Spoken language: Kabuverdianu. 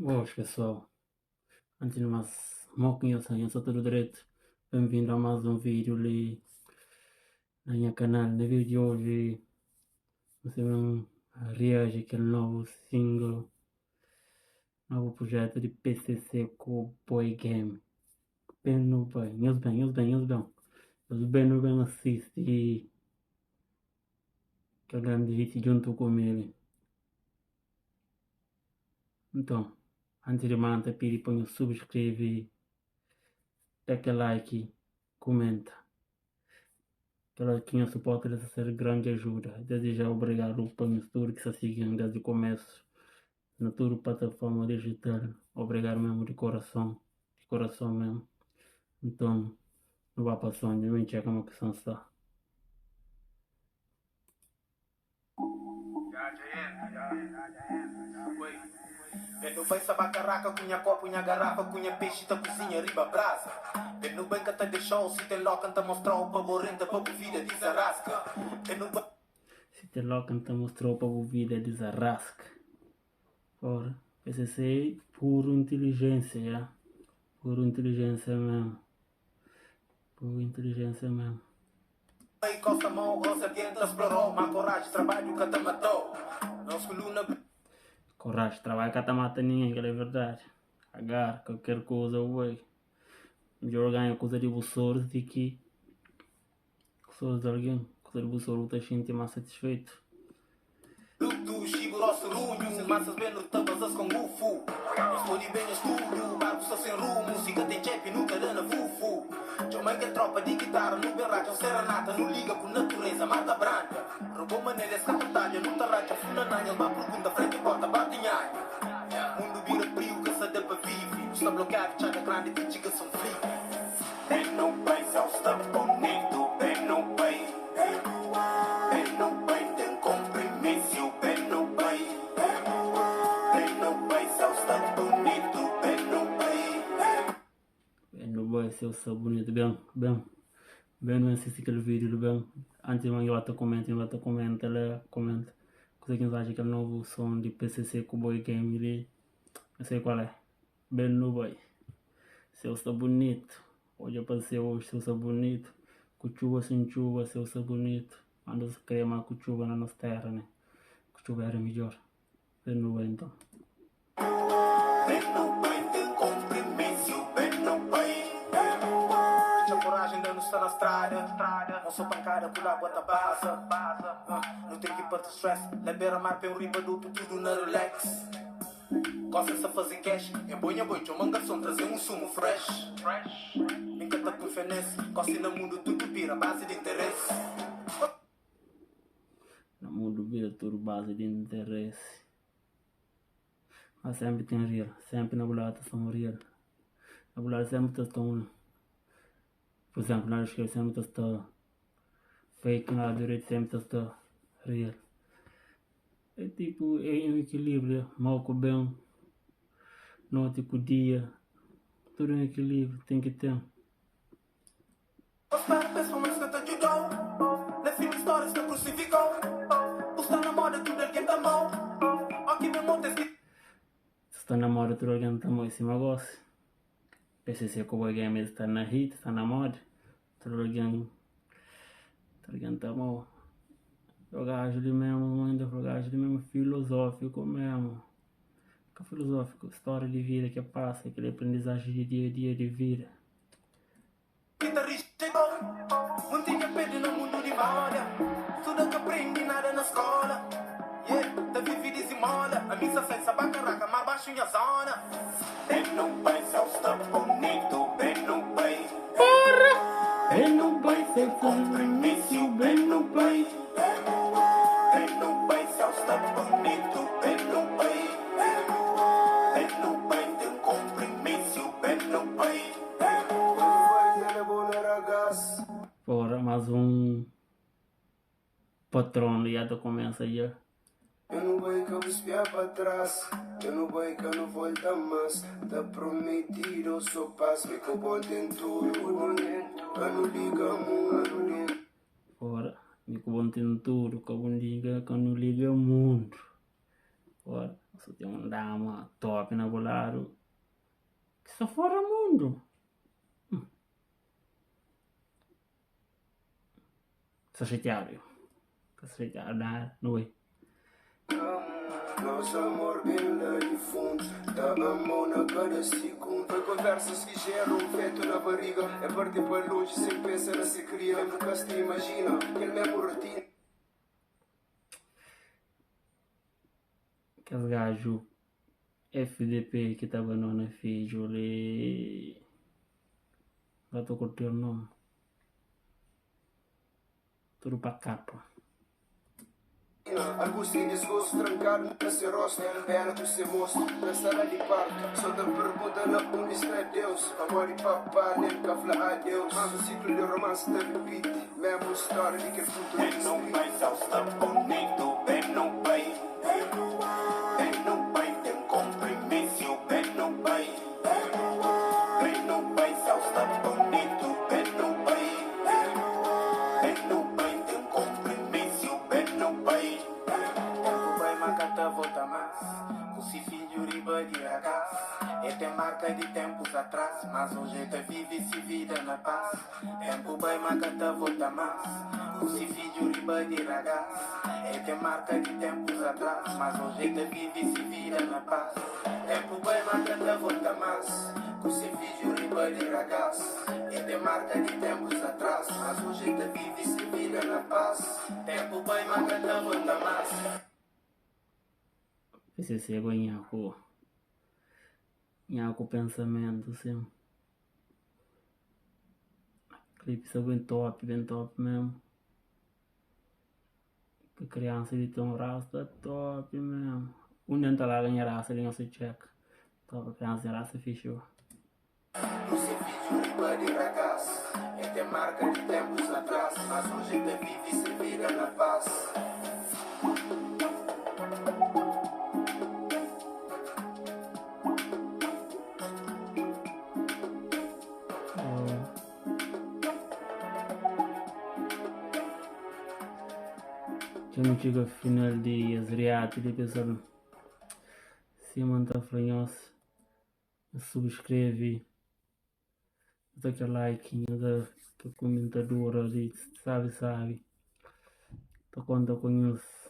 Boas pessoal, antes de mais, mo ki nhos sta, nhos sta tudu dretu? Bem-vindo a mais um vídeo li na nha canal. Na vídeo de hoje, nu sta ben reage kel novu single, novu projeto di PCC ku Boy Game. Ben nu bai, nhos ben, nhos ben, nhos ben, nhos ben nu ben assisti kel grandi hit djuntu ku mi li. Nton, antis di más N ta pidi pa nhos subskreve, da kel like, kumenta. Kel ki nhos suporta li ta ser grandi ajuda. Desdi já obrigadu pa nhos tudu ki sta sigi-m desdi komésu na tudu plataforma dijital. Obrigadu mésmu di korason, di korason mésmu. Nton, nu ba pa son, dja ben txeka ma ki son sta. Ben nu bai saba karaka ku nha kopu nha garafa ku nha pexi ta kuzinha riba brasa Ben nu bai nka ta dexau si ten loka nta mostrau pa bo renta pa bu vida dizarasca Ben nu bai. Si ten loka nta mostrau pa bu vida dizarasca Ora, PCC é puru inteligência, ya Puru inteligência mesmo Puru inteligência mesmo. Bai kosta mau gosi algen ta splorau ma koraji trabadju ka ta matau nos kuluna. Koraji trabadju ka ta mata ningen kel é verdadi agarra kualker kuza bu bai midjor ganha kuza di bu sorti di ki sorti di algen kuza di bu sorti bu ta xinti mas satisfeitu. Lutu, xibu, rostu runhu Ses masas ben nu ta baza-s kon ufu Nhos pode ben nhos tudu Barku sta sen rumu Si ka ten txepi nu ta da na fufu Txoma kel tropa di gitara Nu ben ratxa un serenata Nu liga ku natureza Mata branda Robo manel es ka ta tadja Nu ta ratxa funana Nhos ba purgunta frenti porta bate nhanha Mundu bira priu Ka sa da pa vive Nu sta blokiadu Txada grandi ti txiga Son Flipi Ben nu bai Céu sta bunitu Ben nu bai Ben nu bai Ten konprimisiu Ben nu bai Ben nu bai Céu sta bunitu Ben nu bai. Ben nu bai Céu sta bunitu Ben ben ben nu asisti kel vídiu li ben Antis ma nhu ba ta komenta nhu ba ta komenta la komenta Kuzê ki nhos atxa kel novu son di PCC ku Boy Game li Nhos sabe kual é Ben nu bai Céu sta bunitu Odja pa céu oji céu sta bunitu Ku txuba sen txuba céu sta bunitu Mas nos kre ma ku txuba na nos terra ne Ku txuba era midjor Ben nu bai nton. Ben nu bai ten konprimisiu Ben nu bai Txa korajen da nu sta na strada Moso pankada ku lagua ta baza Nu ten ki parti stress La bera mar pe un riba do otu tudu na relax. Gosi sa faze cash É boi nha boi txoma garson traze un sumu fresh Mi ka ta kunfia nes Gosi na mundu tudu bira bazi di interesi. Na mundu bira tudu bazi di interesi Mas senpri ten real Senpri na bu ladu ta sta un real Na bu ladu senpri ta sta un Pur izénplu na ladu skerdu senpri ta sta fake na ladu direitu senpri ta sta real. É tipo é um equilíbrio, mal ku bem, noite ku dia, tudo um equilíbrio tem ki tem. Pa spera pes pa mas ka ta djudau Na fin di storia sta krusifikau Bu sta na moda tudu algen ta amau O ki ben mota es ki. Sta na moda tudu algen ta amau e sima gosi PCC ku Boy Game sta na hit sta na moda Tudu algen, tudu algen ta amau. O gaju li mesmu, mãe ta fla, gaju li mesmu filozófiku mesmu. Ka filozófiku, stória di vida ke pasa, kel aprendizaji di dia a dia di vida. Guitarrista é bom, Munti dja perde na mundu di moda Studa ka prende nada na skola Yeah, ta vive di zimola Ami sa sai sa ba karaka, mar baxu nha zona Ben nu bai, céu sta bunitu Ben nu bai. Porra! Ben nu bai sen komprimisu Ben nu bai. Ben nu bai, céu sta bunitu Ben nu bai. Ben nu bai ten komprimisu Ben nu bai. Porra, mais um patron li ya ta kumesa dja. Eu nu bai ka bu spia pa tras Eu nu bai ka nu volta mas Ta prometido so pas Mi ku bo ten tudu Ka nu liga mundu. Ora, mi ku bo ten tudu Ka bu liga, ka nu liga mundu Ora. Su ten un dama top na bu ladu ki sta fora mundu. Sta xatiadu yo. Ka sta xatiadu nada, nu bai. Nos amor ben la di fundu Ta amau na kada sigundu Foi konversas ki jera un fetu na bariga E parti pa lonji sen pensa na se kria Mesmu ka sta imajina kel mesmu rotina. Kes gaju FDP ki ta abandona fidju li Ka ta kurti-l no Tudu pa kapa. Alguns ten disgostu trankadu na se rostu Pena ku se mostu na sala di partu So ta pergunta na undi sta Deus Pamodi papa nen ka fla adeus Mas un siklu di romansi ta ripiti Mesmu stória di kel putu na distritu. Tempu bai ma ka ta volta más Ku se fidju riba di ragás E ten marka di tempus atrás Mas oji el ta vive se vida na pás Tempu bai ma ka ta volta más. PCC go nhaku nhaku pensamentu sim clipe sta bem top bem top mesmo Ki kriansa di ten un rasta top mesmo. Un dia N ta larga nha rasta li nhos ta txeka. Top kriansa ten rasta fixi bo. Nu se fidju riba di ragás E ten marka di tempus atrás Mas oji el ta vivi se vida na paz. Dja nu txiga final di es riati li pessoal. Sima N ta fla nhos, nhos subskreve, da kel like, nhos da kel komentadura li sabi sabi. Ta konta ku nhos.